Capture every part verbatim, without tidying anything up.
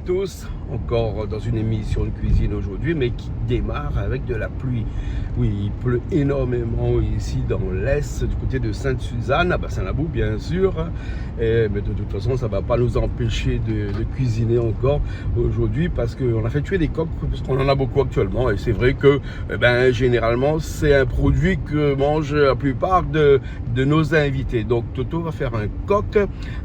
Tous, encore dans une émission de cuisine aujourd'hui, mais qui démarre avec de la pluie. Oui, il pleut énormément ici dans l'Est, du côté de Sainte-Suzanne, à Bassin-Labou, bien sûr. Et, mais de toute façon, ça va pas nous empêcher de, de cuisiner encore aujourd'hui parce qu'on a fait tuer des coqs, parce qu'on en a beaucoup actuellement. Et c'est vrai que, eh ben, généralement, c'est un produit que mangent la plupart de, de nos invités. Donc, Toto va faire un coq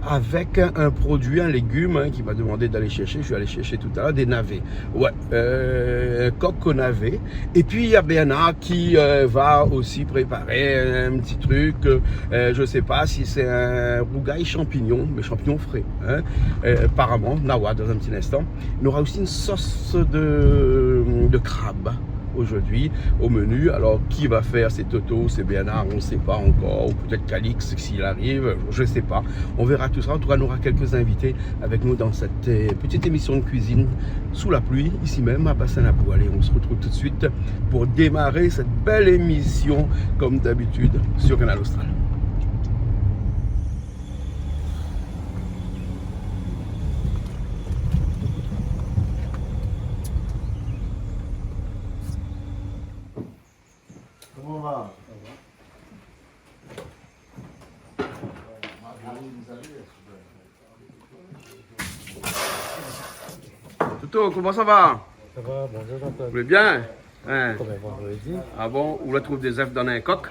avec un, un produit, un légume, hein, qu'il m'a demandé d'aller chercher. Je vais aller chercher tout à l'heure des navets. Ouais, euh, un coq aux navets. Et puis, il y a Bernard qui, euh, va aussi préparer un petit truc. Euh, je sais pas si c'est un rougail champignon, mais champignon frais, hein. Euh, apparemment, on va voir dans un petit instant. On aura aussi une sauce de, de crabe aujourd'hui au menu. Alors, qui va faire ? C'est Toto, c'est Bernard, on ne sait pas encore. Ou peut-être Calix, s'il arrive, je ne sais pas. On verra tout ça. En tout cas, on aura quelques invités avec nous dans cette, euh, petite émission de cuisine sous la pluie, ici même à Bassin-Labou. Allez, on se retrouve tout de suite pour démarrer cette belle émission, comme d'habitude, sur Kanal Austral. Koman i lé ? Toto, koman i lé ? Sa va, bonjour Jean-Claude. Ou lé bien ? Hein ? Konm in vandredi. Ah bon, ou la trouv dé zèf dan in kok ?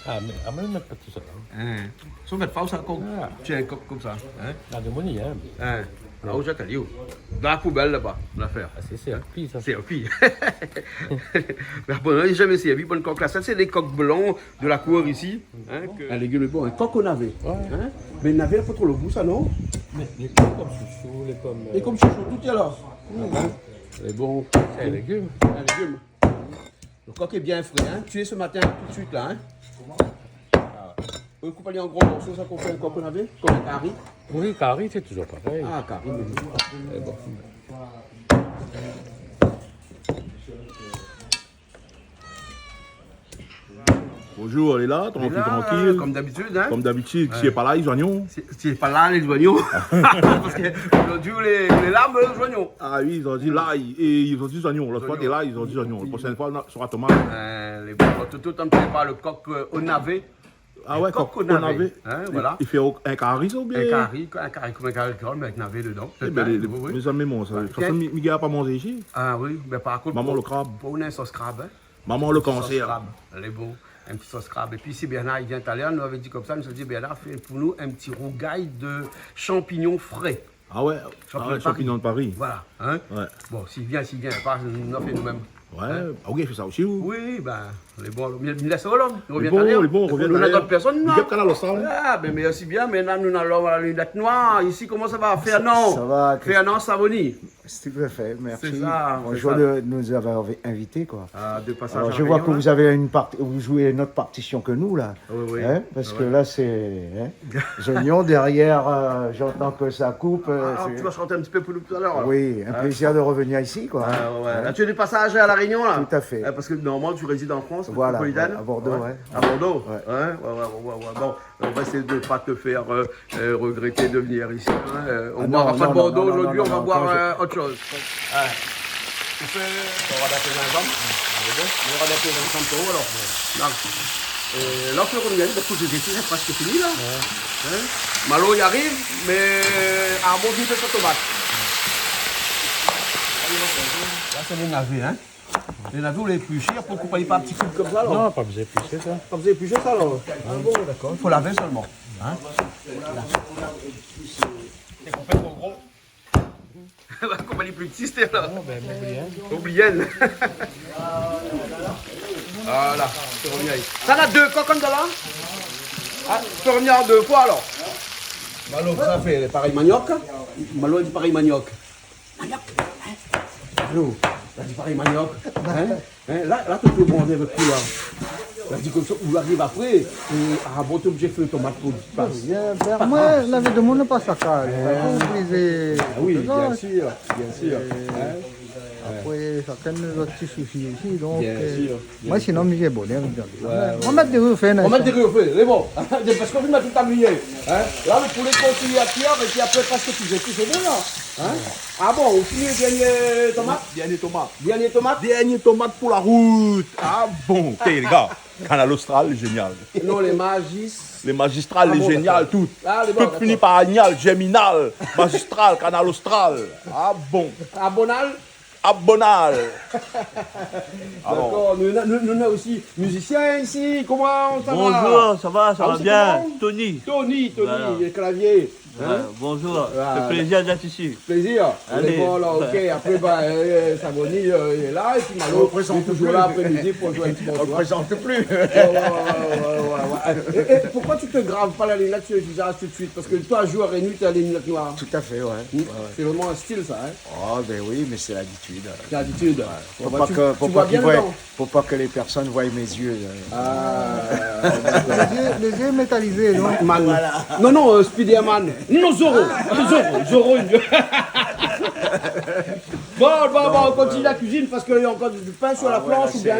Ah, mé, ah, mé mèt pa tout sa, hein. Hein. Sa i mèt pa sa, kok. Ah. Tienbo in kok konmsa, hein ? La démoni, hein. Hein. Ah, ou la zèt ali, ou ? Dan la poubèl laba, lafèr. Ah, sé, sé in pi, sa. Sé in pi. Mé bon, zamé sèrvi bann kok la. Sa sé dé kok blan de la kour isi, hein, ke... In légim lé bon, in kok o navé. Ouais. Hein ? Mé navé la pa tro lo gou sa, non ? Mé lé konm shoushou, lé konm, euh, lé konm shoushou, tout lé la. Hein ? Lé bon. Sé in légim. In légim. Lo kok lé bien fré, hein. Tué se matin, tout de suite la, hein. Ah ouais. Ou koup ali an gro morso, sa, kan ou fé in kok o navé, konm in kari. Oui, kari, sé touzour parèy. Ah, kari, mé bon. Lé bon. Bonjour, lé la, trankil, trankil. Lé la, euh, konm dabitid, hein. Konm dabitid, ouais. Si lé pa la, lé zoignon. Si, si lé pa la, lé zoignon. Parske zordi, lé, lé la, mé zoignon. Ah oui, zordi lay, é zordi zoignon. Lot foi, té lay, zordi zoignon. Zoignon. La proshèn foi, sra tomat. Euh, lé bon, tout, tout, nou prépar lo kok, euh, o navé. Ah ouais, kok o navé. Kok o navé. Hein, voilà. I fé in kari, sa, oubien ? In kari, in kari, konm in kari kréol, mé avèk navé dedan. Eh ben, lé, lé, oui, oui. Mézami, mon, sa, ouais, de tout fason, mi, mi gingn pa manzé isi. Ah oui, mé par kont, maman lo krab. Pou, pou in sos krab, hein. Maman lo kansèr. Sos krab, lé bon. In ti sos krab. Épi si Bernard i vien talèr, nou lavé di konmsa, nou la di, Bernard, fé pou nou in ti rougay de shanpignon fré. Ah ouais, shanpignon de Paris. Ah ouais, shanpignon de Paris. Voilà, hein. Ouais. Bon, si i vien, si i vien pa, nou la fé nou mèm. Ouais, hein ? Ah, ou gingn fé sa osi, ou ? Oui, ben, lé bon, mi, mi lès ali, mi revien talèr. Lé bon, lé bon, revien talèr. Épi nou na dot pèrsone, non ? Big up Kanal Austral. Ah, ben, mèrsi bien, mé la, nou na lom a la linèt noir. Isi, koman sa va ? Sa, Fernand. Sa va, Christ-, Fernand Savoni. Stupéfait, merci. C'est ça, c'est ça. Bonjour de nous avoir invités, quoi. Ah, de passage à La Réunion, là. Alors, je vois que vous avez une part-, vous jouez une autre partition que nous, là. Oui, oui. Hein ? Parce que là, c'est, hein, les oignons derrière, euh, j'entends que ça coupe, euh, c'est... Ah, tu vas chanter un petit peu pour nous tout à l'heure, alors. Oui, un plaisir de revenir ici, quoi. Hein ? Ah, ouais, ouais. Hein ? Là, tu es de passage à La Réunion, là ? Tout à fait. Euh, parce que normalement, tu résides en France métropolitaine. Voilà, ouais, à Bordeaux, ouais. À Bordeaux. Ouais. Hein ? Ouais, ouais, ouais, ouais, ouais. Bon. On va essayer de pas te faire, euh, euh, regretter de venir ici, hein. Euh, on boira pas de Bordeaux aujourd'hui, on va boire, euh, autre chose. Ah non, non, non, non, non, non, non, non. Ah. Tu peux, on va mettre les gingembre. On va mettre les gingembre pour vous, alors. Non. Euh, là, on peut revenir, parce que j'ai dit, c'est presque fini, là. Ouais. Hein ? Malo i ariv, mé, ah, bon, vit fé sa tomat. Là, c'est les navets, hein. Lé navé, ou lé éplushé, apré ou koup ali par ti kub konmsa, alor ? Non, pa bezoin éplushé, sa. Pa bezoin éplushé, sa, alor ? Ah bon, dakor. I fo lavé solman. Hein ? Té koup tro gro. Koup ali pli pti, sé la. Non, ben, mi oubli, hein. Oubli. Voilà, sé revni. Sa na dé kok andan la ? Ah, sé revni an dé foi, alor. Malo, sa fé parèy maniok. Malo i di parèy maniok. Maniok, hein ? Alor, la di parèy maniok, hein ? Hein ? La, la, tout le monde avèk ou la. La di konmsa, ou ariv apré, é, ah bon, té oblizé fé tomat pou pas. Bien, ben, pa grav. Moin, lavé demoun pa sa kaz. Hein ? Pa oblizé. Ah oui, bien sûr, bien sûr. Hein ? Apré, Shakinn nou néna nout ti sousi osi, donk, bien sir, euh, bien sir. Moin sinon mi vé bonèr, mi vé bien. Ouais, ouais. Nou va mèt dori o fé, nou va mèt dori o fé, sé bon. Parske ou la tout abliyé, hein. La, lo poulé i kontinié a kuir, épi apré, parske tout, tout sé bon la. Hein ? Ah bon, ou fini lo dernié tomat ? Dernié tomat. Dernié tomat ? Dernié tomat pou la rout. Ah bon, OK, lé gars. Kanal Austral, lé zénial. Non, lé magis- Lé mazistral, ah bon, lé zénial, dakor. Tout. Ah, lé bon, dakor. Tout fini par anial, zèrminal, mazistral, Kanal Austral. Ah bon. Abonal ? Abonal. Alor. Dakor. Nou, nou, nou néna osi mizisien isi. Koman sa va ? Bonjour, ça va, ça va bien. Ah, sé koman ? Tony. Tony, Tony, voilà. Lo klavié. Hein ? Ouais, bonjour. Voilà. Fé plézir d'èt isi. Plézir. Alé. Lé bon, alor, OK. Apré, ba, euh, Savoni, euh, lé la, épi Malo, lé toujour la aprémidi pou zoué in ti morso. On le présente plus. Ouais, ouais, ouais. É, é poukosa ou té grav pa la lignèt si lo vizaz tout suit ? Parske toi, jour é nuit, ou na la lignèt noir. Tout à fait, ouais. Hmm. Ouais, ouais. Sé vréman in stil, sa, hein ? Oh, ben oui, mais c'est l'habitude. Sé labitid. Ouais. Ou voi bien dedan. Faut pas que, faut pas qu'il voie, faut pas que les personnes voient mes yeux, euh. Ah. Les yeux, les yeux métallisés, non ? Batman. Voilà. Non, non, euh, Spider-Man. Non, Zorro. Zorro, Zorro. Bon, bon, bon, on continue la cuisine parce qu'il y a encore du pain sur la planche ou bien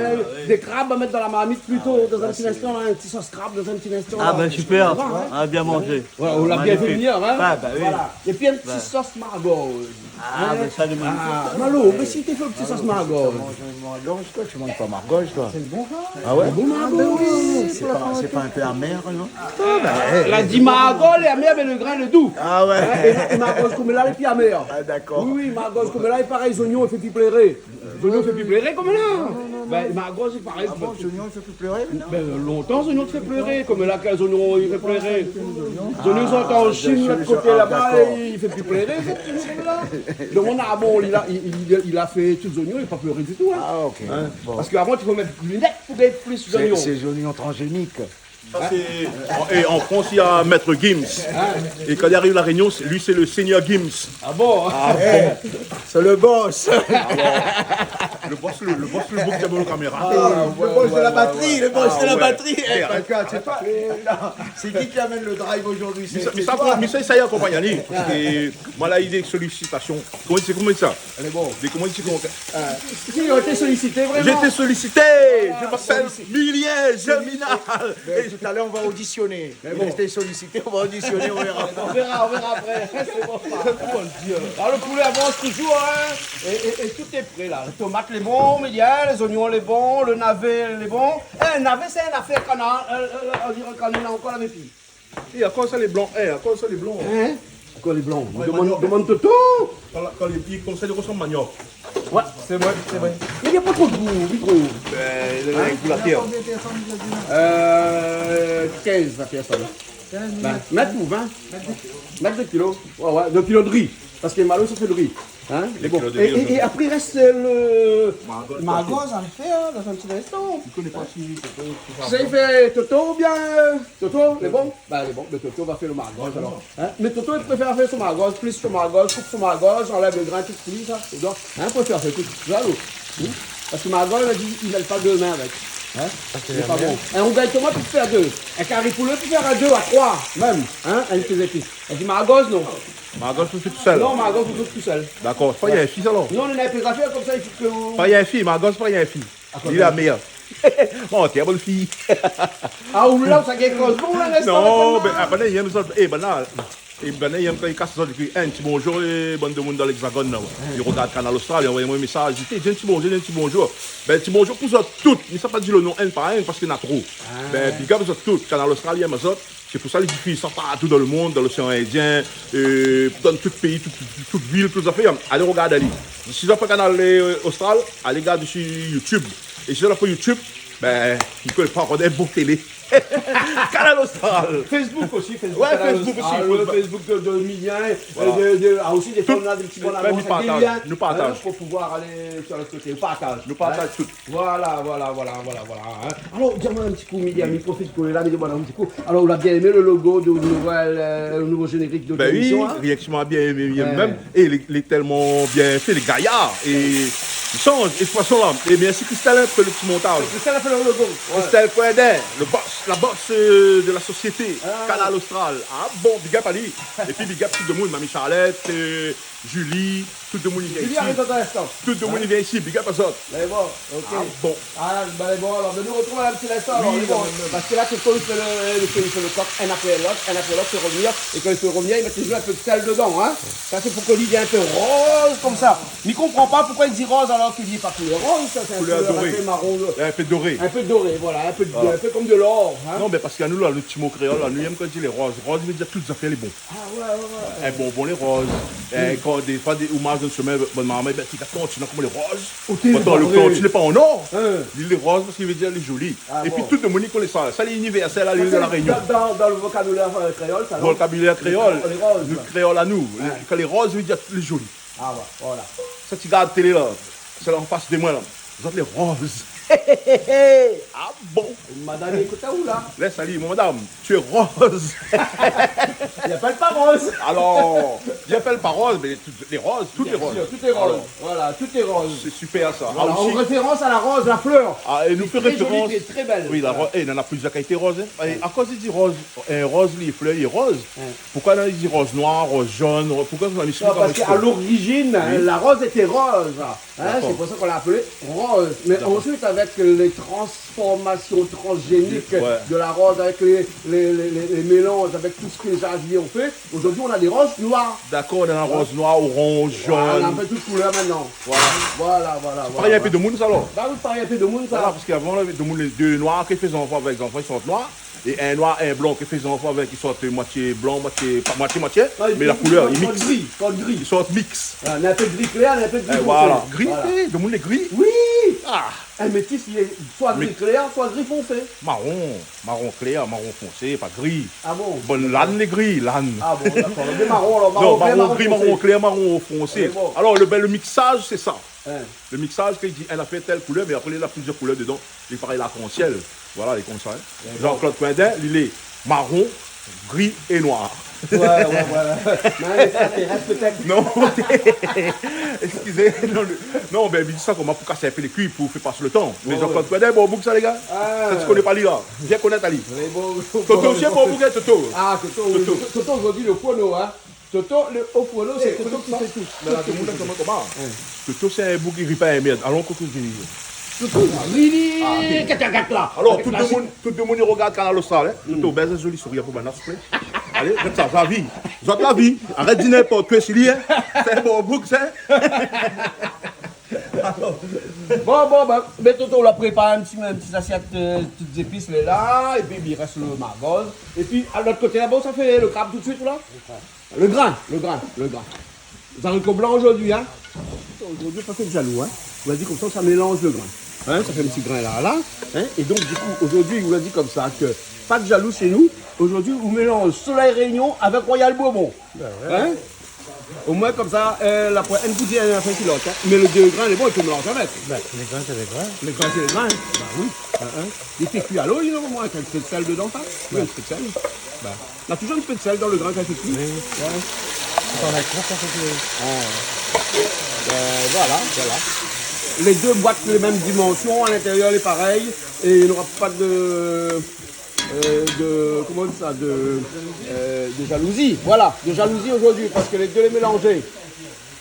des crabes à mettre dans la marmite plutôt. Ah ouais, là, c'est... Dans un petit instant, là, un petit sauce crabe, dans un petit instant, là. Ah ben, super. On va, hein. Ah, bien mangé. Voilà, on l'a bien fait venir, hein. Magnifique. Ah, bah oui. Voilà. Et puis un petit sauce margoz. Ah, ben sa, lé magnifique. Ah, Malo, mé si té fé in ti sos margoz. Toi, tu manges, toi, tu manges pas margoz, toi ? C'est bon, ça ? Ah ouais ? Bon, margoz, oui. C'est pas, c'est pas un peu amer, non ? Ah, ben, eh, la di margoz lé amèr, mé lo grin lé dou. Ah ouais. Hein, é, é margoz koméla lé pi amèr. Ah, d'accord. Oui, oui, margoz koméla lé parèy, zoignon i fé pi pléré. Zoignon i fé pi pléré koméla. Ben, margoz lé parèy. Ah bon, zoignon i fé pi pléré, non ? Ben, lontan, zoignon té fé pléré, koméla ke zoignon i fé pléré. Zoignon, zot antann, ah, Chine, lot koté laba, d'accord. I fé pi pléré, zot, zoignon la. Donk, mon amor, li la, li, li, li la fé tout zoignon, li la pa pléré ditou, hein. Ah, OK. Hein ? Bon. Parske avan, té fo mèt linèt pou gingn plis zoignon. C'est, c'est zoignon transgénique. Ça, c'est, en, et en France, il y a Maître Gims. Ah. Et quand il arrive La Réunion, c'est, lui, c'est le Seigneur Gims. Ah bon ? Ah bon ? Eh, c'est le boss. Ah bon. Le boss, le, le boss, le boss derrière la caméra. Ah, le boss de la batterie, le boss de la batterie. Ah ouais. Eh, regarde, c'est toi. C'est qui qui amène le drive aujourd'hui ? C'est toi. Mé sa, mé sa, mé sa, sa i akonpagn ali. Parske moin la u dé solisitasion. Koman i di, koman i di sa ? Lé bon. Dé, koman i di, koman ? Euh, si, on était sollicité, vraiment. J'ai été sollicité. Voilà, sollicité. Je m'appelle Milien Germinal. Mais tout à l'heure, on va auditionner. Mais bon. Il était sollicité, on va auditionner, on verra. On verra, on verra après. C'est bon. Comment dire ? Alors, le poulet avance toujours, hein. Et, et, et tout est prêt, là. Les tomates, lé bon, mé bien, les oignons, lé bon, le navet, lé bon. Eh, navet, c'est une affaire qu'on a, euh, euh, on dirait qu'on en a encore la méfie. Eh, akoz sa lé blan ? Eh, akoz sa lé blan ? Hein ? Akoz lé blan ? Ouais, demann, manioc. Demann Toto. Kan, kan lé pié konmsa, i resanm manioc. Ouais, c'est vrai, c'est vrai. Mais il y a pas trop de goût, Nico. Ben, le, hein ? Le goût la tèr. Euh, quinze la personne. Quinze. Ben, mèt ou vingt ? Mèt dé kilo. Mèt dé kilo. Ouais, ouais, dé kilo de ri. Parske Malo, sa fé lo ri. Hein ? Dé kilo de ri. Bon. Et, et, et après, il reste le margoz, hein, à faire, hein, dans un petit instant. Je connais pas si c'est pas... Sa i fé Toto oubien, euh, Toto, lé bon ? Ben, lé bon, mé Toto va fé lo margoz, alor. Hein ? Mé Toto, li préfèr fé son margoz, plis son margoz, koup son margoz, anlèv lo grin, tout, tout sa, dedan. Hein, préfèr fé tout sa, alor. Hmm ? Parske margoz, la di, i mèt pa dé min avèk. Hein ? Lé pa bon. In rougay tomat, ou pé fé a dé. In kari poulé, ou pé fé a dé, a troi, mèm. Hein ? Avèk tes épices. La di margoz, non. Margoz, ou fé tout sèl. Non, margoz, ou fé tout sèl. Dakor. Pa in fi, sa, non ? Non, nou néna dé zafèr konmsa, i fo ke ou... Pa in fi, margoz, pa in fi. Ah, li la mèr. Bon, OK, bone fi. Ah, ou la, sa gingn koz bon, la, lès... Non, ben, ah, ben, néna zot, eh, ben, la, eh, ben, néna zot, kan i kas zot, épi, in ti bonjour, eh, bann demoun dan l'Hexagone, la, ouais. I rogard Kanal Austral, i anvoy amoin in mésaz, i di, di in ti bonjour, di in ti bonjour. Ben, ti bonjour pou zot tout. Mé sa pa di lo non inn par inn, parske néna tro. Ah. Ben, big up zot tout. Kanal Austral i èm azot. Sé pou sa li difiz sa partou dan lo monn, dan l'Océan Indien, euh, dan tout péi, tout, tout, tout vil, tout zafèr. Alé rogard ali. Si zot la pa Kanal, euh, Austral, alé gard si YouTube. É si zot la pa YouTube, ben, i koné pa ankor dé bon télé. Kanal Austral. Facebook osi, Facebook, ouais, Kanal Austral, osi, le Facebook de, de Milien, euh, de, de, ah, osi, défoi, nou na dé ti bone anons avèk dé lien, hein, pou pouvoir alé sur le côté. Ou partaz. Nou partaz tout. Voilà, voilà, voilà, voilà, voilà, hein. Alor, di amoin in ti kou, Milien, mi profit ke lé la, mi demann in ti kou. Alor, ou la bien èm lo logo de nouvèl, euh, lo nouvo générique de l'émission, hein ? Ben oui, rienk si moin la bien èm, bien èm mèm. É lé, lé tèlman bien fé, lé gayar. É i sanz, é de tout fason la. É mèrsi Christelle, hein, pou lo ti montaz. Christelle la fé lo logo. Ouais. Christelle Coindin, le boss, la boss, euh, de la société, ah, Kanal Austral. Ah bon, big up ali. Épi big up tout demoun, Mamie Charlotte, euh, Julie, Tout demoun i vien isi. Tout demoun i vien isi, big up azot. Lé bon, OK. Ah bon. Ah, bin, lé bon, alor, bin, nou artrouv in ti linstan, alor, lé bon. Parske la, tout demoun i fé lo, i fé, i fé lo kok, inn apré lot, inn apré lot, i fé rovnir, é kan i fé rovnir, i mèt toultan in pé d'sèl dedan, in. Sa, sé pou ke li vien in pé roz konmsa. Mi konpran pa poukoi i di roz alor ke li lé pa koulèr roz, sa, sé in koulèr doré. Koulèr in pé maron, in pé doré. In pé doré, voilà, in pé, in pé konm de lor, in. Non, mé parske anou, la, nout ti mo kréol, la, nou, i yèm kan i di lé roz. Roz i vé dir tout zafèr lé bon. Ah ouais, ouais, ouais. In bonbon lé roz. In, kan défoi, dé, ou marsh dann shomin, bann marmay, bin, ti kat tontine, koman lé roz. OK, lé pa vré. Pourtan, lo tontine lé pa an or. In. Li lé roz parske i vé dir lé zoli. Ah bon. Épi tout demoun i koné sa. Sa lé inivèrsèl a lil de La Rényon. Parske dan, dan, dan lo vokabilèr, euh, kréol, sa, non ? Vokabilèr kréol. Lé roz. Nout kréol anou. In. Kan lé roz, i vé dir lé zoli. Ah ouais, voilà. Sa ti gard télé la, sèl an fas de moin la. Zot lé roz. Ah bon ? Madam i ékout aou la. Lès ali, mon madam, tu es rose. Li apèl pa Roz. Alor, li apèl pa Roz, mé tout lé roz, tout lé roz. Bien sûr, tout est rose. Alor, voilà, tout est rose. Sé super sa. Voilà, ah, an référans a la roz, la flèr. Ah, é nou fé référans. Très jolie, très belle. Oui, la roz, é, néna plizièr kalité roz, in. É akoz i di roz, in roz, li flèr, li lé roz. Ouais. Pourkoi i di roz noir, roz jaune, ro-, pourkoi i di... Non, parske a lorizin, in, la roz lété roz, in, sé pou sa k'on la apèl roz. D'accord. Mé ansuit, avèk lé transformasion transgénik de la roz, avèk lé, lé, lé, lé, lé mélanz avèk tout sak lé zardinié i fé, zordi, nou na dé roz noir. D'accord, nou na roz noir, oranz, jaune. Voilà, nou na in pé tout koulèr mintnan. Voilà. Voilà, voilà, voilà. Parèy in pé demoun sa, alor. Bah oui, parèy in pé demoun sa. Voilà, parske avan, la, demoun, lé dé noir ki fé zanfan avèk, zanfan i sort noir. É in noir, in blan ki fé zanfan avèk, i sort moitié blan, moitié, pa moitié, moitié, mé la koulèr i mix. Ah, i sort gri, i sort gri. I sort mix. Ah, néna in pé gri klèr, néna in pé gri fonsé. Voilà. Gri, é, demoun lé gri. Oui. Ah. In métis, li lé soi gri klèr, soi gri fonsé. Maron, maron klèr, maron fonsé, pa gri. Ah bon ? Bann lann lé gri, lann. Ah bon, d'accord. Dé maron, alor, maron klèr, maron fonsé. Non, maron gri, maron klèr, maron fonsé. Lé bon. Alor, lo bèl mixaz, sé sa. In. Lo mixaz, kan i di, inn la fé tèl koulèr, mé apré, li na plizièr koulèr dedan. Li parèy larkansièl. Voilà, li lé konmsa, in. Lé bon. Jean-Claude Coindin, li lé maron, gri é noir. Ouais, ouais, ouais. Non, lé ékstratèrès, pétèt. Non, excusez, non, le, non, bin, mi di sa koman pou kas in pé lé kui, pou fé pas lo tan. Mé Jean-Claude Coindin, bon boug sa, lé gars. Ah. Sa, ti koné pa li la. Vien konèt ali. Lé bon. Toto osi, bon boug, in, Toto. Ah, Toto, oui. Toto. Toto, zordi, lo fourno, in. Toto, lo, o fourno, sé Toto ki fé tout. Toto ki fé tout. Mé la, tout demoun la, koman, koman ? In. Toto, sé in boug i ri pa in mèrd. Alon, koté di. Toto, ri, kat, kat, kat, la. Alor, tout demoun, tout demoun i rogard Kanal Austral, in. Toto, bèz in zoli sourir pou banna, souplé. Alé, gard sa, sa vi. Zot la vi. Arèt di ninport koi si li, in. Sé in bon boug, sa. Alor. Bon, bon, bin, mé Toto, ou la prépar in ti, in ti zasièt, euh, tout zépis, lé la, épi, i rès lo margoz. Épi, a lot koté laba, sa fé lo krab tout suit, la. Le grin, le grin, le grin. Zariko blan zordi, in. Zordi, pa fé de zalou, in. Ou la di konmsa, sa mélanz le grin. In, sa fé in ti grin la, la. In, é donk, di kou, zordi, ou la di konmsa ke pa de zalou shé nou. Zordi, ou mélanz Soleil Réunion avèk Royal Bourbon. Bin ouais. In ? Omoin, konmsa, euh, la poin, inn i di, inn i fé si lot, in. Mé lé dé grin, lé bon, i fo mélanz avèk. Bin, le grin, sé le grin. Le grin, sé le grin. Bah oui. In, in. Li té kui a lo, li, non, omoin, in ti pé d'sèl dedan, sa. Ouais. Oui, in ti pé d'sèl. Bin. Na toujour in ti pé d'sèl dan le grin kan i fé kui. Oui, oui. Ouais. Sé pa mèt tro, sa, sé ke... Ah. Bin, voilà, voilà. Lé dé boit lé mèm dimansion, a l'intérieur lé parèy, é i nora pa de, euh, de, koman i di sa, de, euh, de jalouzi. Voilà, de jalouzi zordi, parske lé dé lé mélanzé.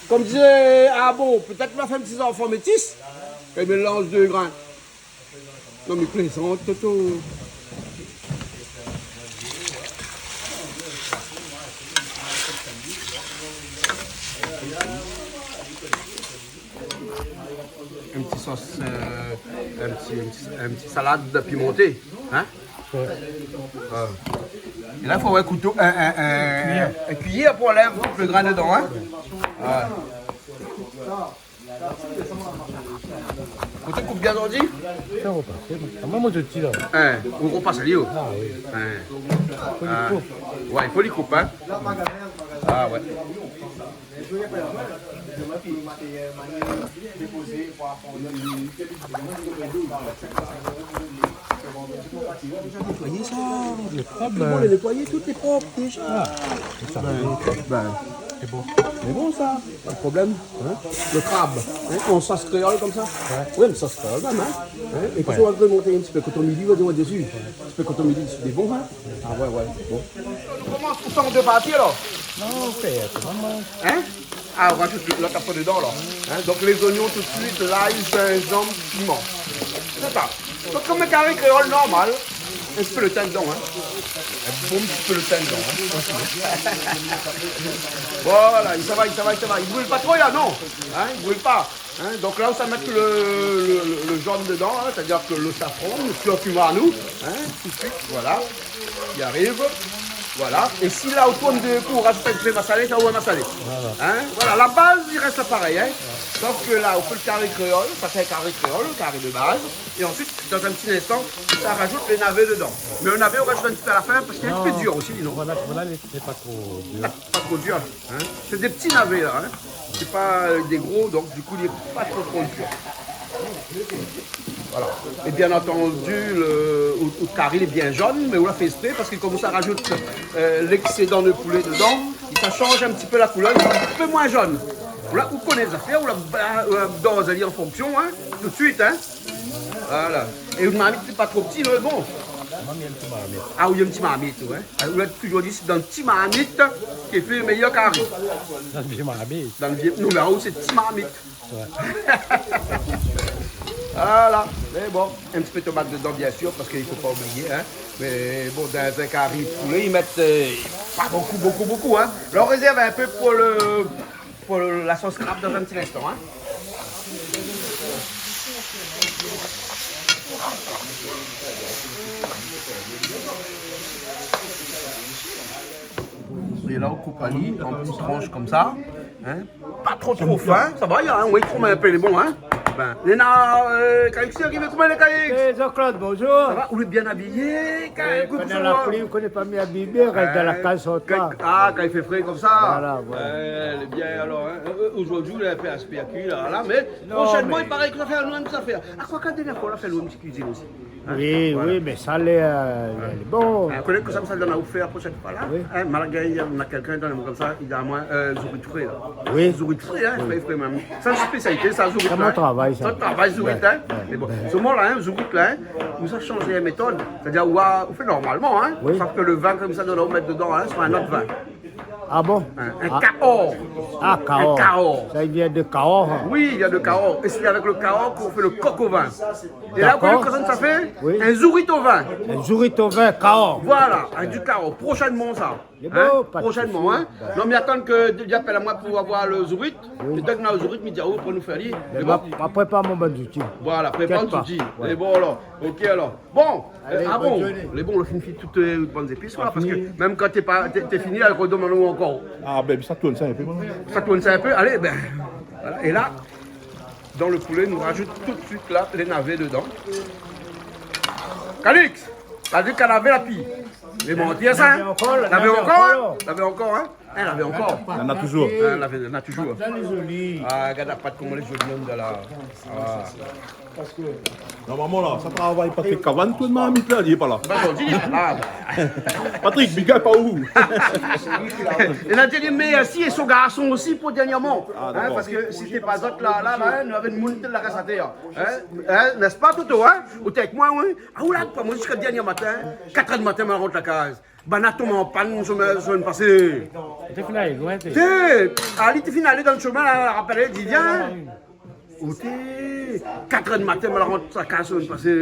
Konm dizé, ah bon, pétèt nou va fé in ti zanfan métis, é mélanz dé grin. Non, mi plézant, Toto. In ti sos, euh, in ti, in ti, in ti salad pimanté, in ? Ouais. Ouais. É la, fo in kouto, in, in, in, in kuiyèr pou anlèv le grin dedan, in ? Ouais. Koté koup bien zordi ? Sa va pasé, non ? Ah, moin, moin, mi tir la. In, ou ropas ali, oh. Ah oui. In. Fo li koup. Ah. Ouais, i fo li koup, in. Ah ouais. Nétoiyé sa, le krab, tout lé nétoiyé, tout lé prop déza. Ah, sé sa. Bin, bin. Sé bon. Sé bon, sa. Pa de problèm, in. Le krab, in, an sos kréol konmsa. Ouais. Oui, mé sos kréol mèm, in. In, é pi, ouais, ou va agrémanté in ti pé koton mili, ou va di, ouais, dési. In ti pé koton mili, sé bon, in. Ah ouais, ouais, bon. Nou komans pou fé an dé parti, alor ? Non, fé, fé normal. In ? Ah, on rajoute l'ot afèr dedan, la. Hein, donc les oignons tout de suite, l'ail, gingembre, piment. C'est ça. Donc, comme un carré créole normal, un petit peu le thym dedans, hein. Un bon petit peu le thym dedans, hein. Voilà, i sava, i sava, i sava. I brûle pas trop, là, non. Hein, i brûle pas. Hein, donc là, on va mettre le, le, le, le jaune dedans, hein, c'est-à-dire que le safran, le curcuma à nous, hein, tout de suite, voilà, i ariv, voilà. Et si là, on tourne de coup, on rajoute un petit peu de massalé, ça, on va massaler. Voilà. Hein, voilà, la base, i reste pareil, hein. Sauf que là, on fait le carré créole, ça fait un carré créole, le carré de base. Et ensuite, dans un petit instant, ça rajoute les navets dedans. Mais le navet, on rajoute un petit peu à la fin parce qu'il est un petit peu dur aussi, non ? Voilà, voilà, lé, lé pa tro dur. Pas trop dur, hein. C'est des petits navets, là, hein. C'est pas, euh, des gros, donc du coup, il est pas trop, trop dur. Voilà. Et bien entendu, le, le, le carré, il est bien jaune, mais on l'a fait exprès parce que comme ça rajoute, euh, l'excédent de poulet dedans, ça change un petit peu la couleur, il est un petit peu moins jaune. Voilà, on connaît les affaires, on la, on la dose, c'est-à-dire en fonction, hein, tout de suite, hein. Voilà. É out marmit lé pa tro pti, non, lé bon. Moin mi èm ti marmit. Ah oui, in ti marmit, ouais. Ah, ou la toujour di, sé dan ti marmit ke i fé méyèr kari. Dan vié marmit. Dan vié, non, mé aou sé ti marmit. Ouais. Voilà. Mé bon, in ti pé tomat dedan, bien sir, parske i fo pa oublié, hein. Mé bon, dan in kari poulé, i mèt, euh, pa bokou, bokou, bokou, hein. Alor, rèzèrv in pé pou le Pou la sos krab dan in ti linstan, hein. É la, ou koup ali an ti transh konmsa, hein. Pa tro, tro fin, sa va, i a, oui, tro, mé in pé lé bon, hein. Bin, néna, euh, Calix i ariv, koman i lé, Calix ? Eh, Jean-Claude, bonjour. Sa va, ou lé bien abiyé, Calix, koman sa va ? Eh, kan néna la pli, ou koné pa mi abiyé, rès dan la kaz, sort pa. Ah, kan i fé fré konmsa. Voilà, voilà. Ouais, lé bien, alor, hein. Euh, euh, zordi, ou la fé aspé a kui, la, la, mé proshinman, i paré ke ou sa fé anou in ti zafèr. Ah, kwak, la dèrnièr foi, ou la fé anou in ti kuizine osi. Hein ? Oui, voilà. Oui, mé sa lé, euh, lé bon. Ah, ou koné kosa sa done a fé la proshèn foi, la ? Oui. Hein, malgré néna kèlkin dan le mond konmsa, i di amoin, euh, zourit fré, la. Oui. Zourit fré, hein, fré, fré mèm. Sa, sé spésialité, sa, zourit, hein. Sé mon travay, sa. Sa, travay zourit, hein. Ouais. Mé bon, solman la, hein, zourit la, hein, nou sa shanj métod. Sétadir, ou, ou fé normalman, hein. Oui. Sof ke le vin konmsa, nou va mèt dedan, hein, sé in ot vin. Ah bon ? In, in Cahors. Ah, Cahors. In Cahors. Sa i vien de Cahors, hein. Oui, i vien de Cahors. É sé avèk le Cahors k'ou fé le kok o vin. D'accord. É la, ou koné kosa sa fé ? Oui. In zourit o vin. In zourit o vin, Cahors. Voilà, avèk du Cahors. Proshinman, sa. Lé bon, pa de sousi. Proshinman, hein. Non, mé atann ke li apèl amoin pou avoir le zourit. Oui. É dèk nou na le zourit, mi di aou, pou nou fé ali. Mé bon, ma prépar mon bann zouti. Voilà, prépar le zouti. Inkièt pa. Ouais. Lé bon, alor. Ok, alor. Bon, euh, ah bon, lé bon, ou la fine fé tout, euh, bann zépis, la, parske mèm kan té pa, té, té fini, èl i rodomann ankor. Ah, bin, sa tourn sa in pé, moin. Sa tourn sa in pé, alé, bin, voilà. É la, dan le poulé, nou rajout tout de suit, la, lé navé dedan. Calix, la di ke navé la pi. Lé bon, tiens sa, hein ? Navé ankor, navé ankor, hein ? Navé ankor, hein ? Hein, navé ankor. Néna toujour. Hein, navé, néna toujour. Sa lé zoli. Ah, gard la pat koman lé zoli, la. Ah. Normalman, la, sa travay Patrick Cavan, tout marmit la, li lé pa la. Bin, bon, di, la. Patrick, big up aou. É la di mèrsi é son garson osi pou dèrnièrman. Ah, hein, d'accord. Parske si té pa zot la, la, la, hein, nou navé in moun té la kas atèr. Hein ? Hein ? N'est-ce pas, Toto, hein ? Ou té avèk moin, oui. Ah, ou la, pa moin, ziska dèrnié matin, hein. Quatre heures du matin, moin la rant la kaz. Banna la tonm an pann, somin, somin pasé. Té fine alé loin, té. Té, ali té fine alé dan le shomin, la, la rapèl, li di, vien. Ou té, quatre heures du matin, moin la rant la kaz, somin pasé.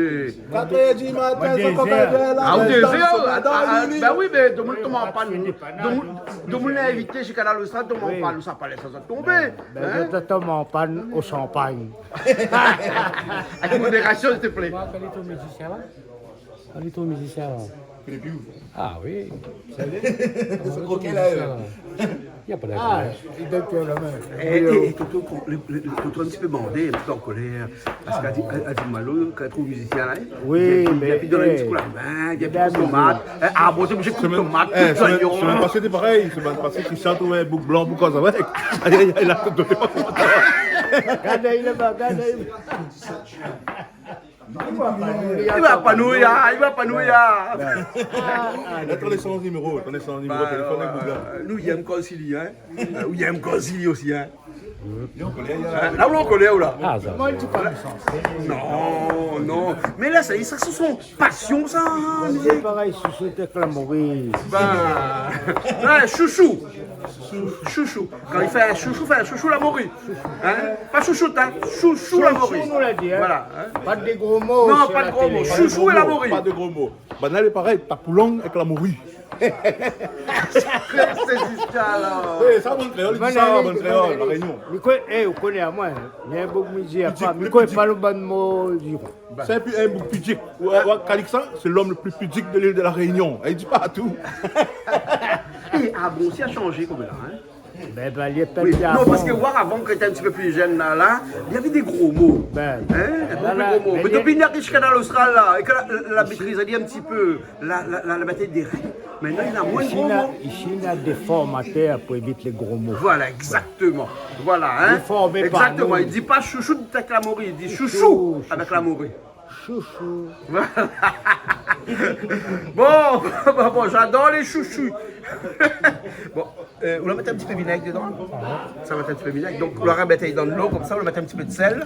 Quatre heures du matin, sa konm la. Ah, ou té, ah, ah, bin oui, mé domoun i tonm an pann. Domoun, domoun la invité chez Kanal Austral, tonm an pann, sa pa lès sa tonbé. Bin, hein ? Zot la tonm an pann o shanpagn. Avec modération, s'il te plaît. Koman i apèl out mizisien la ? Koman i apèl out mizisien la ? Koné pi ou ? Ah oui. Sa i lé ? Sé kokin la, euh. Na pa d'intéré. Ah, i donn tout la min. Eh, eh, eh, Toto, le, le, le, Toto in ti pé bandé, in ti pé an kolèr. Parske la di, la, la di Malo, kan i trouv mizisien la, hein. Oui, mé, eh, i vien pi donn in ti kou la min, i vien pi koup tomat. Eh, ah bon, té oblizé koup tomat, koup zoignon. Somin pasé, té parèy. Somin pasé, Christian trouv in boug blan pou koz avèk. Ay, ay, ay, la, Toto, té pa kontan. Gard ali laba, gard ali laba. Li va pa nou ya, li va pa nou ya. Atann, lé son niméro, atann, lé son niméro téléfone, boug la. Nou yèm kan si li, hein. Ou yèm kan si li osi, hein. Li lé an kolèr, li. Hein, la ou lé an kolèr, ou la. Ah, sa. Moin, mi di pa méshan. Non, non. Mé la, sa, sa, sé son pasion, sa, hein, mizik. Sé parèy, shoushou té klamori. Bin, ouais, shoushou. Shoushou. Kan li fé in shoushou, fé in shoushou la mori. Hin ? Pa shoushou, hin. Shoushou la mori. Shoushou, nou la di, hin. Voilà, hin. Pa de gro mo. Non, pa de gro mo. Shoushou é la mori. Pa de gro mo. Banna lé parèy, tapoulong èk la mori. Sé ziska la. Eh, sa, bann kréol, i di sa, bann kréol, La Rényon. Mi koné, eh, ou koné amoin, hin. Bien bok mi di, mi koné pa lo bann mo, di. Sé in pi-, in boug pidik. Wa-, wa-, Calixte, sé lom le pli pidik de lil de La Rényon. Li di pa tou. Eh, ah bon, sa la shanjé konm la, hin ? Bin, bin, li lé pété avan. Oui. Non, parske War, avan, kan li lété in ti pé pli jenn la, la, li lavé dé gro mo. Hin ? Dé gro mo. Mé dopi li ariv Kanal Austral la, é ke la, la, la métriz ali in ti pé, la, la, la, la métriz dé règ. Mintnan li na moin de gro mo. Isi, na dé formatèr pou évit lé gro mo. Voilà, exactement. Voilà, hin. Lé formé par nou. Exactement. Li di pa shoushou avèk la mori, li di shoushou avèk la mori. Shoushou. Voilà. Bon, bon, bon, j'adore les chouchous. Bon, euh, ou la mèt in ti pé vinèg dedan. Sa va mèt in ti pé vinèg. Donk, ou la mèt ali dan dolo, konmsa, ou la mèt in ti pé de sèl.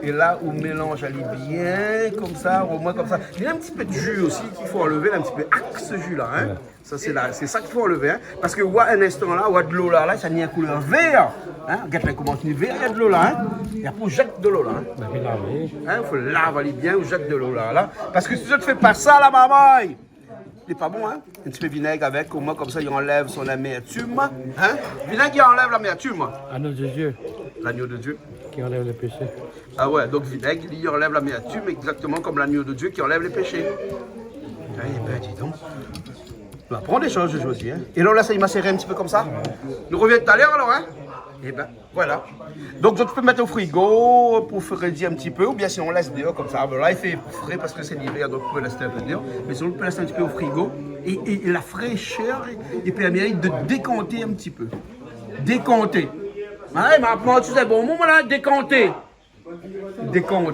É la, ou mélanz ali bien, konmsa, omoin konmsa. Néna in ti pé de ji osi k'i fo anlèv, in ti pé. Ah, se ji la, hin. Ouais. Sa, sé la, sé sa k'i fo anlèv, hin. Parske, oua, in instan la, oua dolo la, la, sa néna in koulèr vèr, hin. Gèt la, koman li lé vèr, néna dolo la, hin. É apré, ou jèt dolo la, hin. Bin, mi lav, oui. Hin, fo lav ali bien, ou jèt dolo la, la. Parske si ou fé pa sa, la marmay, lé pa bon, hin. In ti pé vinèg avèk, omoin, konmsa, li anlèv son amèrtim, hin. Vinèg, li anlèv lamèrtim. Agneau de Dieu. L'agneau de Dieu. Qui enlève le péché. Ah ouais, donk vinèg, li anlèv lamèrtim, exactement konm l'agneau de Dieu ki anlèv lé péché. Eh bin, di donk. Nou aprann dé shoz zordi, hin. É la, ou lès ali maséré in ti pé konmsa. Nou rovien talèr alor, hin. Eh bin, voilà. Donk, ou pé mèt o frigo pou frédi in ti pé, oubien sinon ou lès déor konmsa. Bon, la, i fé fré parske sé livèr, donk ou pé lès in pé déor. Mé sinon, ou pé lès in ti pé o frigo. É, é, é la fréshèr, i pèrmé de dékanté in ti pé. Dékanté. Ah, mé apré, ou di, sé bon mo, moin la, dékanté. Dékont.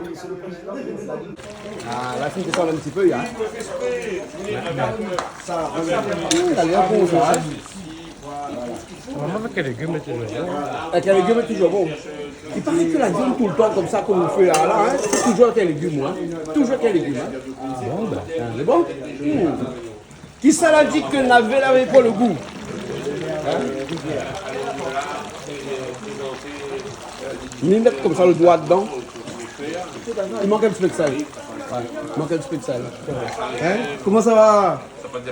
Ah, la, fine désann in ti pé, la. Sa, hmm, la lé bon, sa, hin. Normalman, avèk lé légim, lé toujour bon. Avèk lé légim, lé toujour bon. I paré ke la viann toultan konmsa, konm ou fé la, la, hin, sé toujour avèk lé légim, hin. Toujour avèk lé légim, hin. Bon, bin. Hin, lé bon ? Hmm. Kisa la di ke navé, navé pa lo gou ? Hin ? Mi mèt konmsa lo doi dedan. I mank in ti pé de sèl. Ouais, i mank in ti pé de sèl. Hin ? Koman sa va,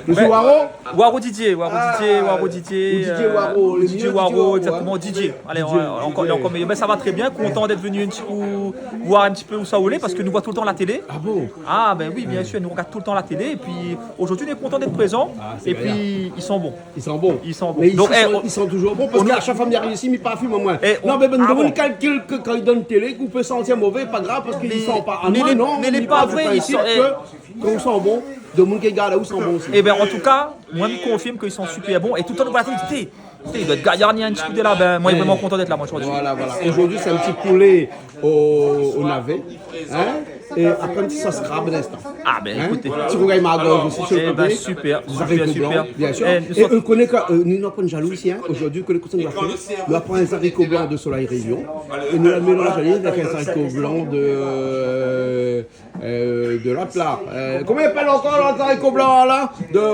mésyé Waro ? Waro Didier, Waro Didier, Waro Didier, Didier Waro, exactement, Didier. Allez, Didier, ankor, ankor méyèr. Bin, sa va trè bien, kontan d'èt vni in ti kou voir in ti pé ousa ou lé, parske nou voi toultan la télé. Ah bon ? Ah, bin oui, biensir, nou rogard toultan la télé, épi zordi, nou lé kontan d'èt prézan. Ah, sé bien. Épi, i san bon. I san bon. I san bon. Mé i san, eh, i san toujour bon, parske a shak foi mi ariv isi, mi parfim, moin. Non, mé bon, ah bon. Domoun i kalkil ke kan i done télé, ou pé santir mové, pa grav, parske i san pa. Ah, mé, moin, non, mé lé pa vré, i san, eh, ke kan ou san bon, domoun i gard aou i san bon osi. Eh bin, an tou ka, moin, mi konfirm ke i san super bon, é toultan nou voi la télé, té, té, i doi èt gayar, ni in ti kou de la, bin, moin, lé vréman kontan d'èt la, moin, zordi. Voilà, voilà. Zordi, sé in ti poulé o, o navé. Hin ? É apré, in ti sos krab, in instan. Ah, bin, ékout. Ti rougay margoz osi, si ou lé, eh bin, super, super, super. Zariko blan, biensir. Eh, é, euh, ou koné ke, euh, nou, nou lé pa jalou isi, hin. Zordi, ou koné kosa nou la fé ? Nou la pran in zariko blan de Soleil Réunion. É nou la mélanz ali avèk in zariko blan de, euh, de lot la. Euh, koman i apèl ankor lot zariko blan la ? De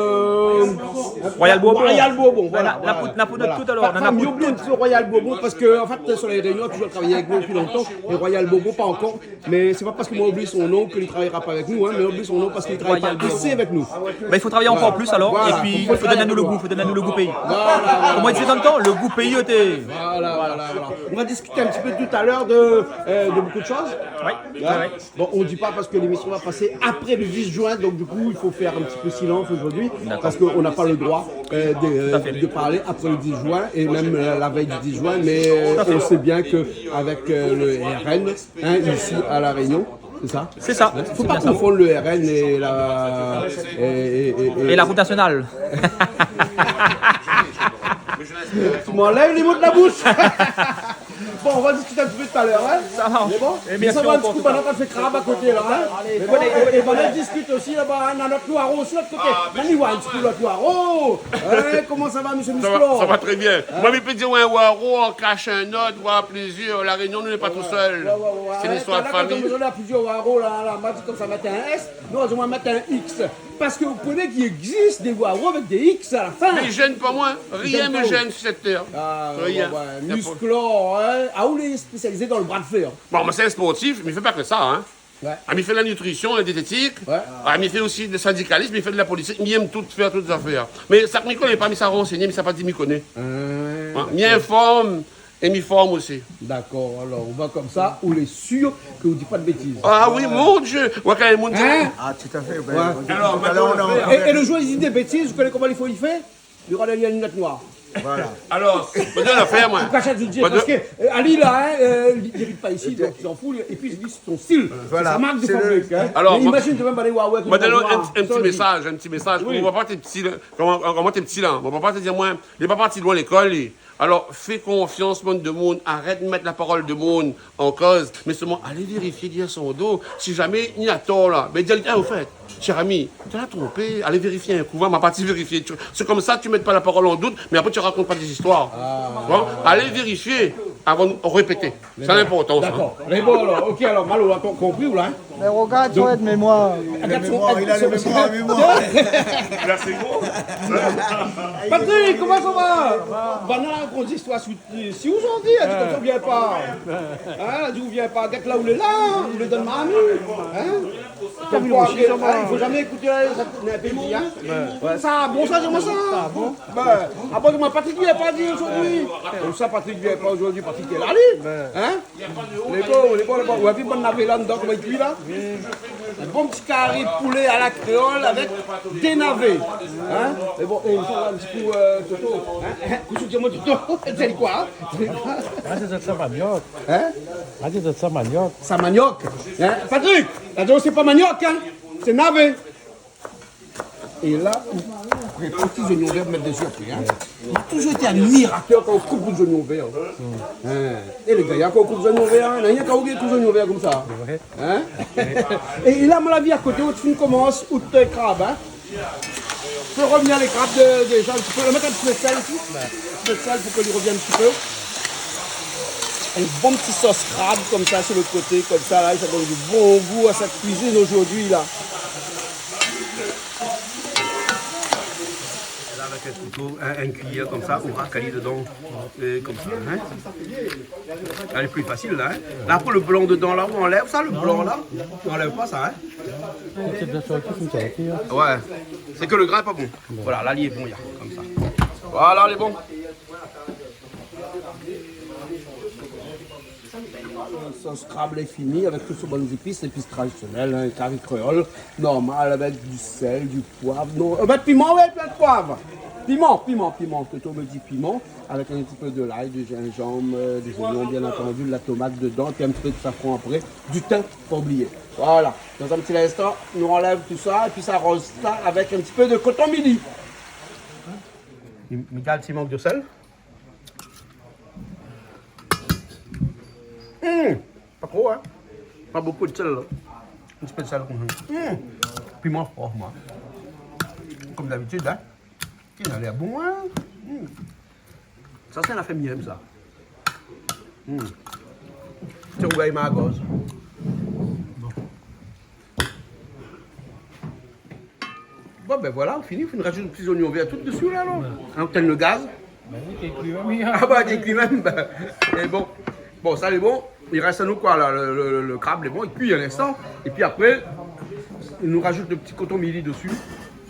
Royal Bourbon. Royal Bourbon, voilà, voilà. Néna pou, néna pou nout tout alor. Fami Bourbon, Royal Bourbon, parske, an fèt, Soleil Réunion la toujour travay avèk nou dopi lontan. É Royal Bourbon, pa ankor. Mé sé pa parske moin la oubli son non ke li travayra pa avèk nou, hin, mé moin la oubli son non parske li travay pa asé avèk nou. Bin, i fo travay ankor plis alor, épi i fo done anou lo gou, fo done anou lo gou péi. Voilà, voilà. Koman i di dan lo tan, lo gou péi, té. Voilà, voilà, voilà. Nou va diskit in ti pé talèr de, euh, de bonpé de shoz. Oui, oui. Bon, nou di pa parske lémisyon va pasé apré lo dis juin, donk di kou, i fo fé in ti pé silans zordi, parske nou na pa lo droi, euh, de, de parl apré lo dis juin, é mèm, euh, la vèy di dis juin, mé, euh, nou sé bien ke avèk, euh, lo R N, Hin, isi a La Rényon, sé sa ? Sé sa. Fo pa konfonn lo R N é la, é, é, é, é la rout nasional. Ou anlèv lé mo de la boush. Bon, nou va diskit in ti pé talèr, hin ? Sa va. Mé bon ? É mèrsi ankor, an tou ka. Sa va, in ti kou, banna i fé krab a koté la, hin ? Mé bon, é, é banna i diskit osi laba, hin, na lot waro osi, lot koté. Ah, mé mé ni, ouais, in ti kou, lot waro. Hin, koman sa va, mésyé Misklo ? Sa va, sa va trè bien. Hin ? Moin, mi pé dir, ouais, waro, an kash in ot, voir pli La Rényon, nou lé pa tousèl. Ouais, ouais, ouais. Sé in istwar de fami. Hin, talèr, kan nou la plizièr waro la, la, ma di konmsa, mèt in S, nou, nou va mèt in X. Parske ou koné k'i égzis dé waro avèk dé X a la fin. Mé i zèn pa moin. Rien i zèn pa ou. Rien i zèn sur cette terre. Ah, ouais, ouais. Rien. Musclor, hein. Ah, ou lé spésializé dan le bras de fer. Bon, moin sé in sportif, mé mi fé pa ke sa, hein. Ouais. Ah, mi fé la nitrision, la diététik. Ouais. Ah, mi fé osi le syndikalism, mi fé de la politik, mi èm tout, fé tout zafèr. Mé sak mi koné pa, mi sa ranséyé, mi sa pa di mi koné. Hein. Ouais, mi inform é mi form osi. D'accord, alors on va comme ça, ou lé sir ke ou di pa de bétiz. Ah oui, mon Dieu. Ouais, kan moun... Hein ? Ah, tout à fait. Ben, ouais. Tout à l'heure, on a... Et, et le jour, il dit des bêtises, vous connaissez comment il faut y faire ? Li rod ali noir. Voilà. Alor, pa de zafèr, moin. Ou kash ali, parske, euh, Ali la, hein, euh, li, li abit pa isi, donk li s'en fout, li, épi li, son stil, sé sa mark de fabrike, hein. Voilà. Mé imazine, ou mèm, alé oir, oir, moin, moin, in, in ti mésaz, in ti mésaz. Oui. Kan mon papa té pti la, kan, kan moin té pti la, mon papa té di amoin, li la pa parti loin lékol, li. Alor, fé konfians bann demoun, arèt mèt la parol demoun an koz, mé solman alé vérifié dèrièr son do. Si zamé li na tor la, bin, di ali, ah, au fait, cher ami, tu t'as trompé, alé vérifié in kou, va, ma parti vérifié. Tu, c'est comme ça, tu mets pas la parole en doute, mais après, tu racontes pas des histoires. Ah. Bon, alé vérifié avan de répété. Sé inportan, sa. D'accord. Mé bon, alor, OK, alor, Malo, la konpri, ou la, hein ? Mé rogard son èd-mémoir. Donk, rogard son èd-mémoir, li la le mémoir, mémoir. La, sé gro. Patrick, koman sa va ? Banna la rakont zistoir si, si ou zordi, la di konmsa ou vien pa. Hein, la di ou vien pa, gèt la ou lé la, hein, ou lé dan marmit, hein. Konmkoi, hein, i fo zamé ékouté, euh, sa, na in péi, hein. Ouais. Sa bon, sa, koman sa ? Sa bon. Bin, ah bon, koman Patrick i vien pa di zordi ? Konmsa Patrick i vien pa zordi, Patrick lé la, li. Hein ? Lé bon, lé bon, lé bon. Ou la vi bann navé la dedan, koman i kui la ? In bon ti kari poulé a la kréol avèk dé navé. Hein ? Lé bon, é, in ti kou, euh, Toto. Hein ? Kosa ou di amoin, Toto ? Sé koi, hein ? Ah, sé sa, maniok. Hein ? Ah, sé sa, maniok. Sa maniok. Hein ? Patrick, la di aou sé pa maniok, hein ? Sé navé. É la, ou, ou pran ti zoignon vèr, mèt dési apré, hein. Moin la touzour été admiratèr kan ou koup zoignon vèr. Hein. É lé gayar kan ou koup zoignon vèr, hein. Na rienk aou ki koup zoignon vèr konmsa. Sé vré. Hein ? É, é la, mon avi, a koté, ou fine komans, ou té krab, hein. Fé revnir lé krab de, déza, in ti pé, mèt in ti pé d'sèl isi. Ouais. In ti pé d'sèl pou ke li revien in ti pé. In bon ti sos krab konmsa su le koté, konmsa la, sa i donn du bon gou a sèt kuizine zordi la. La, avèk in kouto, in, in kuiyèr konmsa, ou rak ali dedan, euh, konmsa, hein. Lé pli fasil la, hein. La, pou le blan dedan la, ou anlèv sa, le blan la. Ou anlèv pa sa, hein. Sé bien sorti konmsa, OK, hein. Ouais. Sé ke le gran lé pa bon. Voilà, la li lé bon, li lé konmsa. Voilà, lé bon. Sos krab lé fini avèk tout son bann zépis, zépis tradisionèl, hein, kari kréol, normal, avèk du sèl, du poiv. Non, euh, bin, piman, oui, piman, poiv. Piman, piman, piman. Toto i di piman, avèk in ti pé de lay, du zinzanm, euh, dé zoignon, bien antandi, de la tomat dedan, épi in ti pé de safran apré, du tin, pa oublié. Voilà. Dan in ti linstan, nou anlèv tout sa, épi sa aroz sa avèk in ti pé de koton mili. Mi, mi gard si i mank de sèl. Hmm, pa tro, hein. Pa bonpé de sèl, la. In ti pé de sèl konmsa. Hmm. Piman for, moin. Konm dabitid, hein. Ki na lèr bon, hein. Hmm. Sa sé in nafèr mi èm, sa. Hmm. Ti rougay margoz. Bon. Bon, bin voilà, fini. Fo nou rajout ti zoignon vèr tout dési la, non ? Ouais. Hein, ou tinn le gaz. Bin oui, té kui mèm. Ah bah, té kui mèm, bin. É bon. Bon, sa lé bon. I rès anou koi la, le, le, le, le krab lé bon, li kui in instan. Épi apré, nou rajout le ti koton mili dési.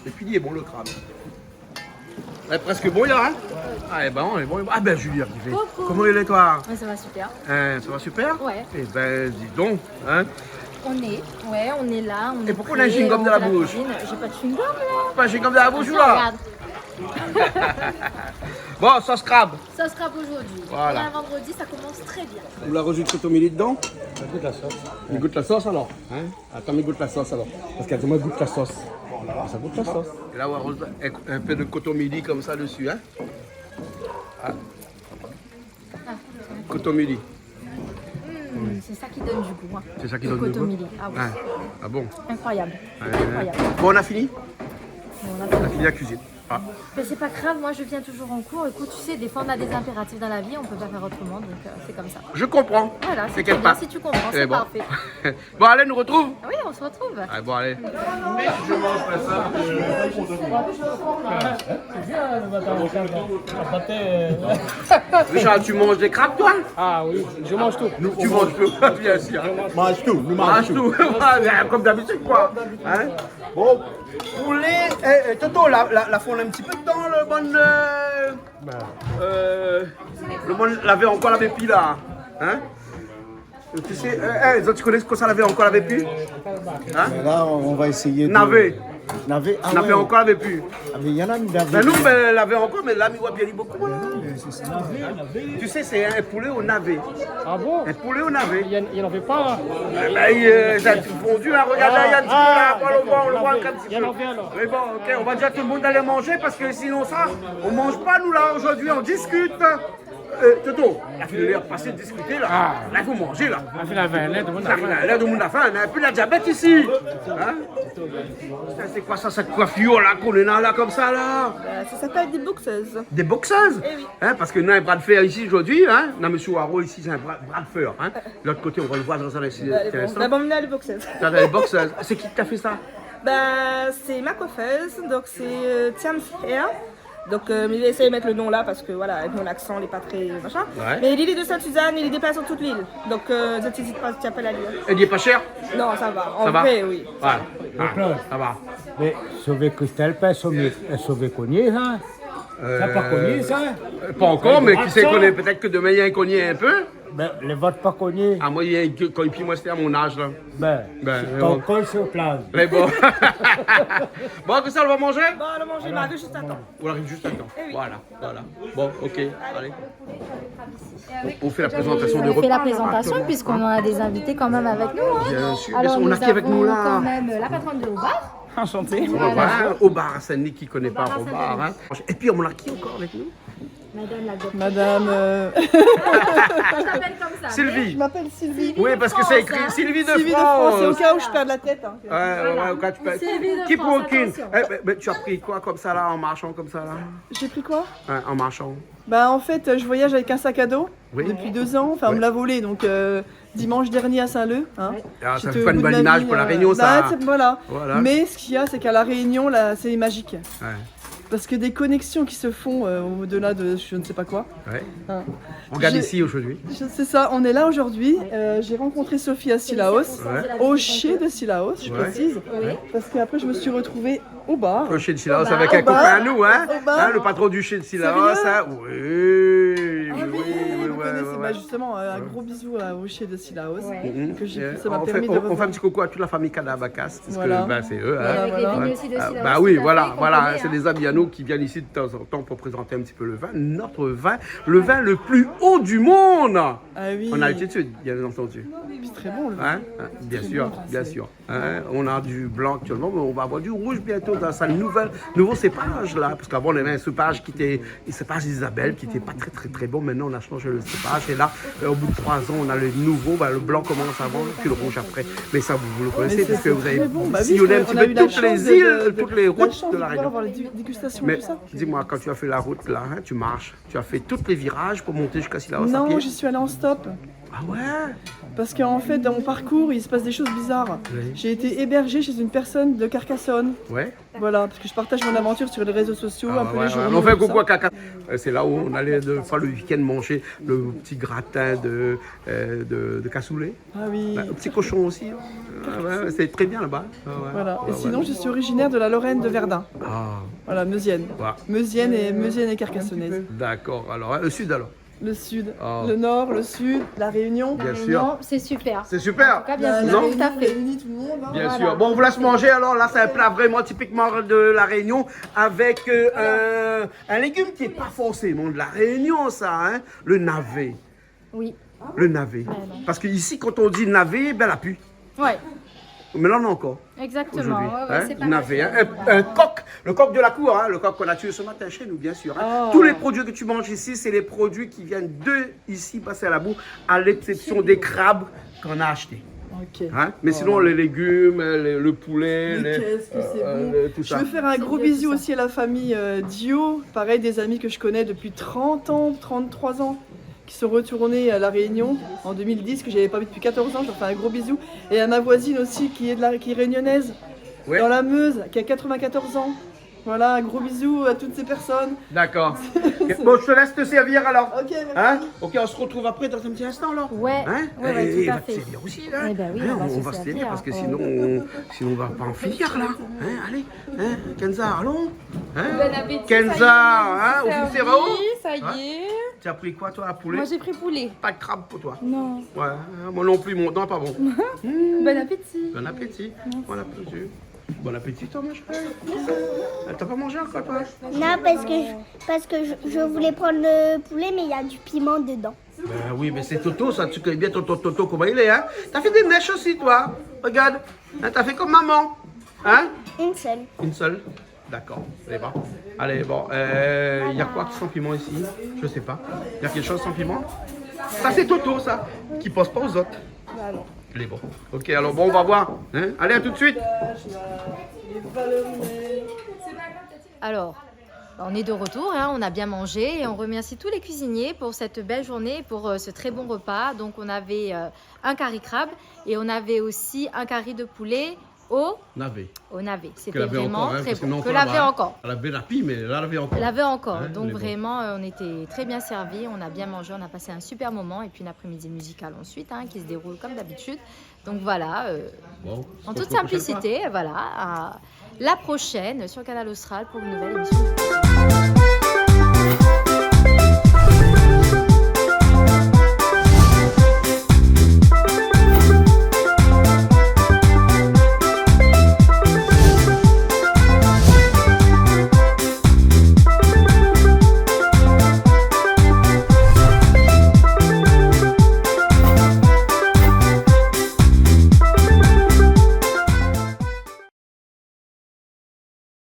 Épi li lé bon, le krab. Lé prèsk bon, la, hein ? Ah, é bin, lé bon, lé bon. Ah bin, Julie, artivé. Coucou. Koman i lé, toi ? Ouais, ça va super. Hein, ça va super ? Ouais. Eh ben, dis donc, hein ? On est, ouais, on est là, on est prêt, on fait la cuisine. Et pourquoi on a un chewing-gum dans la bouche ? J'ai pas de chewing-gum, là. Pas un chewing-gum dans la bouche, là ? Regarde. Bon, sauce crabe. Sauce crabe aujourd'hui. Voilà. On a un vendredi, ça commence très bien. Ou la rajout koton mili dedan ? Gout la sos. Ou gout la sos, alor, hein ? Atann, mi gout la sos, alor. Parske la di amoin gout la sos. Sa gout la sos. É la, ou aroz in, in pé de koton mili konmsa dési, hein ? Ah. Koton mili. Hmm, c'est ça qui donne du goût, hein. C'est ça qui donne du goût ? Le koton mili. Ah oui. Hein. Ah bon ? Incroyable. Ouais, ouais. Incroyable. Bon, on a fini ? Bon, on a fini. On a fini la cuisine. Ah. Mais c'est pas grave, moi je viens toujours en cours. Écoute, tu sais, des fois on a des impératifs dans la vie, on peut pas faire autrement, donc euh, c'est comme ça. Je comprends. Voilà, c'est très bien. T'inquiète pas. Si tu comprends, c'est parfait. Bon, allez, nous retrouve. Ah oui, on se retrouve. Allez, bon, allez. Richard, tu manges des crabes, toi ? Ah oui, je mange tout. Nous, tu manges tout, bien sûr. Manz tout, nou manz tout. Manz tout. Voilà, comme d'habitude, quoi. Hein ? Bon, poulet, eh, eh, Toto, la, la, la fonn in ti pé dan le bon, euh, euh, le bon lavé ankor lavé pi la. Hein ? Tu sais, euh, eh, zot i koné kosa lavé ankor lavé pi ? Hein ? Mais là, on va essayer de... Navé. Navé, ah ouais. Navé ankor lavé pi. Ah, mais il y en a une navé. Ben non, ben, lavé ankor, mais là, mi voi bien li bokou, là. Mais c'est ça. Tu sais, c'est un poulet au navet. Ah bon ? Un poulet au navet. Il y en, il y en avait pas, hein. Eh ben, euh, ça a fondu, hein. Regarde là, il y a un petit peu là, on le voit, on le voit encore un petit peu. Ah, d'accord, navé. Il y en avait alors. Mais bon, ok, on va dire à tout le monde d'aller manger parce que sinon ça, on mange pas, nous, là, aujourd'hui, on discute. Euh, Toto, la fine lèr pasé diskité la. Ah. La fo manzé la. La fine lèr, tout le monde a faim. La fine lèr, tout le monde a faim. Na pi la diabète ici. Hein ? Putain, c'est quoi ça, cette coiffure là qu'on a là comme ça là ? Euh, ça s'appelle des boxeuses. Des boxeuses ? Eh oui. Hein, parce que nou na in bras de fer ici aujourd'hui, hein. Na monsieur Waro ici, c'est un bras, bras de fer, hein. L'autre côté, on va le voir dans un instant. Allez, bon. D'abord, on a les boxeuses. T'as les boxeuses. C'est qui qui t'a fait ça ? Bah, c'est ma coiffeuse, donc c'est, euh, Tiam's Hair. Donc, euh, mi vé éséy mèt le nom la parske, voilà, avèk mon aksan, lé pa tré machin. Ouais. Mé li lé de Sainte-Suzanne, li déplas sur tout l'île. Donc, euh, zot i ézit pa, zot i apèl ali, hein. Et il est pas cher ? Non, ça va. En vrai, oui. Ça va ? Ouais. Ah, ça va. Mé sové Christelle, pa sové, sové Cognier, hein ? Euh, pa Cognier, ça ? Pas encore, mais qui sait, connaît peut-être que demain il y a un Cognier un peu. Ben, lé vot pa Cognier. Ah, moi, il y a un, quand, et puis moi, c'était à mon âge, là. Ben, c'est ton col sur plage. Mais bon. Bon, Christelle, on va manger ? Bon, alon manzé, mi ariv zis a tan. On arrive juste à temps. Eh oui. Voilà, voilà. Bon, ok, allez. On, on fait la présentation du repas, là, actuellement. On fait la présentation puisqu'on a des invités quand même avec nous, hein. Bien sûr, bien sûr. On a qui avec nous, là ? Alors, nous avons quand même, euh, la patronne de Au Bar. Enchanté. Voilà. Au Bar, hein, Au Bar à Saint-Denis, qui connaît pas Au Bar, hein. Au Bar à Saint-Denis. Et puis, on a qui encore avec nous ? Madame la docteure. Madame, euh... Je t'appelle comme ça, Sylvie. Mais je m'appelle Sylvie. Oui, parce que c'est écrit Sylvie de France. Sylvie de France, c'est au cas où je perds la tête, hein. Ouais, ouais, ouais, au cas où tu perds. Sylvie de France, attention. Qui pour qui ? Eh, mais, mais tu as pris quoi comme ça là, en marchant comme ça là ? J'ai pris quoi ? Ouais, en marchant. Bah, en fait, je voyage avec un sac à dos depuis deux ans. Oui. Enfin, on me l'a volé, donc, euh, dimanche dernier à Saint-Leu, hein. Ouais. Ah, ça fait pas une bonne image pour La Réunion, ça. J'étais au bout de ma vie, euh, là, c'est, voilà. Voilà. Mais ce qu'il y a, c'est qu'à La Réunion, là, c'est magique. Ouais. Parce que des connexions qui se font, euh, au-delà de je ne sais pas quoi. Ouais. Hein. Regarde ici aujourd'hui. Je, c'est ça, on est là aujourd'hui. Euh, j'ai rencontré Sophie à Cilaos, au Chez de Cilaos, je précise. Ouais. Parce qu'après, je me suis retrouvée au bar. Au Chez de Cilaos avec un copain à nous, hein. Au bar. Hein, le patron du Chez de Cilaos, hein. Sérieux ? Oui, oui, oui, ouais, ouais. Ah oui, vous connaissez, bah, justement, euh, un gros bisou à, au Chez de Cilaos, que j'ai, ça m'a permis de revoir. Euh, on fait, on, on fait un petit coucou à toute la famille Cadabacas, parce que, ben, c'est eux, hein. Voilà. Et avec les vignes aussi de Cilaos, tout à fait, qu'on connaît, hein. Ah, bah oui, voilà, voilà, c'est des amis à nous qui viennent ici de temps en temps pour présenter un petit peu le vin, notre vin, le vin le plus haut du monde. Ah oui. En altitude, bien entendu. C'est très bon, le vin. Hein ? Hein, bien sûr, bien sûr. Hein, on a du blanc actuellement, mais on va avoir du rouge bientôt dans sa nouvelle, nouveau cépage, là, parce qu'avant, on avait un cépage qui était, le cépage Isabelle, qui était pas très, très, très bon. Maintenant, on a changé le cépage, et là, euh, au bout de trois ans, on a le nouveau, bah, le blanc commence avant, puis le rouge après. Mais ça, vous, vous le connaissez, puisque vous avez sillonné un petit peu toutes les îles, toutes les routes de La Réunion. Mais c'est très bon, bah oui, on a eu la chance de, la chance de pouvoir avoir la dé-, dégustation et tout ça. Mais dis-moi, quand tu as fait la route, là, hein, tu marches, tu as fait tous les virages pour monter jusqu'à Cilaos à pied ? Non, j'y suis allée en stop. Ah ouais ? Parce qu'en fait, dans mon parcours, il se passe des choses bizarres. Oui. J'ai été hébergée chez une personne de Carcassonne. Ouais. Voilà, parce que je partage mon aventure sur les réseaux sociaux, un peu les journaux, tout ça. Ah ouais, ouais, ouais. On fait un coucou à Carcassonne. Euh, c'est là où on allait de, faire le week-end manger le petit gratin de, euh, de, de cassoulet. Ah oui. Bah, un petit cochon aussi, hein. Ah ouais, ouais, c'est très bien là-bas. Ah ouais. Voilà. Ouais, ouais. Et sinon, je suis originaire de la Lorraine de Verdun. Ah. Voilà, meusienne. Ouais. Meusienne et, meusienne et carcassonnaise. D'accord. Alors, hein, le sud alors. Le sud, le nord, le sud, La Réunion. Bien sûr. La Réunion, c'est super. C'est super. En tout cas, bien sûr. Non ? Tout à fait. La Réunion réunit tout le monde, hein. Bien sûr. Voilà. Bon, on vous laisse manger alors. Là, c'est un plat vraiment typiquement de La Réunion avec, euh, un, un légume qui est pas forcément de La Réunion, ça, hein. Le navet. Oui. Le navet. Ouais, non. Parce que ici, quand on dit navet, ben, la pue. Ouais. Mais là, on a encore. Exactement. Aujourd'hui, ouais, ouais, hein, c'est pas mal. Navet, hein. Un, un coq, le coq de la cour, hein, le coq qu'on a tué ce matin chez nous, bien sûr, hein. Oh. Tous les produits que tu manges ici, c'est les produits qui viennent de ici, passés à la boue, à l'exception des crabes qu'on a achetés. Ok. Hein ? Mais sinon, les légumes, le, le poulet, les, euh, le, tout ça. Je veux faire un gros bisou aussi à la famille, euh, Dio. Pareil, des amis que je connais depuis trente ans, trente-trois ans, qui sont retournés à La Réunion en deux mille dix, que j'avais pas vu depuis quatorze ans. Je leur fais un gros bisou. Et à ma voisine aussi, qui est de la, qui est réunionnaise, dans la Meuse, qui a quatre-vingt-quatorze ans. Voilà, un gros bisou à toutes ces personnes. D'accord. Bon, je te laisse te servir alors. Ok, merci. Hein ? Ok, on se retrouve après dans un petit instant alors. Ouais, ouais, tout à fait. Eh, va te servir aussi, hein. Eh ben oui, on va se servir parce que sinon, on, sinon on va pas en finir là. Hein, allez, hein, Kenza, allons. Hein ? Bon appétit, Kenza, ça y est, hein, on se sert, oh, ça y est. Tu as pris quoi, toi, poulet ? Moi, j'ai pris poulet. Pas de crabe pour toi ? Non. Ouais, hein, moi non plus, mon dent pas bon. Bon appétit. Bon appétit. Merci. Bon appétit. Bon appétit, toi, ma chérie. Ah, t'as pas mangé encore, toi ? Non, parce que je, parce que je, je voulais prendre le poulet, mais il y a du piment dedans. Ben oui, mais c'est Toto, ça, tu connais bien ton, ton Toto, comment il est, hein ? T'as fait des mèches aussi, toi. Regarde, hein, t'as fait comme maman. Hein ? Une seule. Une seule ? D'accord, c'est bon. Allez, bon, euh, il y a quoi qui sent piment ici ? Je sais pas. Il y a quelque chose sans piment ? Ça, c'est Toto, ça, qui pense pas aux autres. Bah non. Il est bon. Ok, alors bon, on va voir. Hein ? Allez, à tout de suite. Alors, on est de retour, hein, on a bien mangé et on remercie tous les cuisiniers pour cette belle journée, pour, euh, ce très bon repas. Donc, on avait, euh, un cari crabe et on avait aussi un cari de poulet au navet. Au navet. C'était vraiment très bon. Que lavé ankor, hein, parce que non, lavé ankor. Lavé la pi, mais là, lavé ankor. Lavé ankor. Hein, donc vraiment, euh, on était très bien servis, on a bien mangé, on a passé un super moment et puis une après-midi musicale ensuite, hein, qui se déroule comme d'habitude. Donc voilà, euh, en toute simplicité, voilà, à la prochaine sur Kanal Austral pour une nouvelle émission.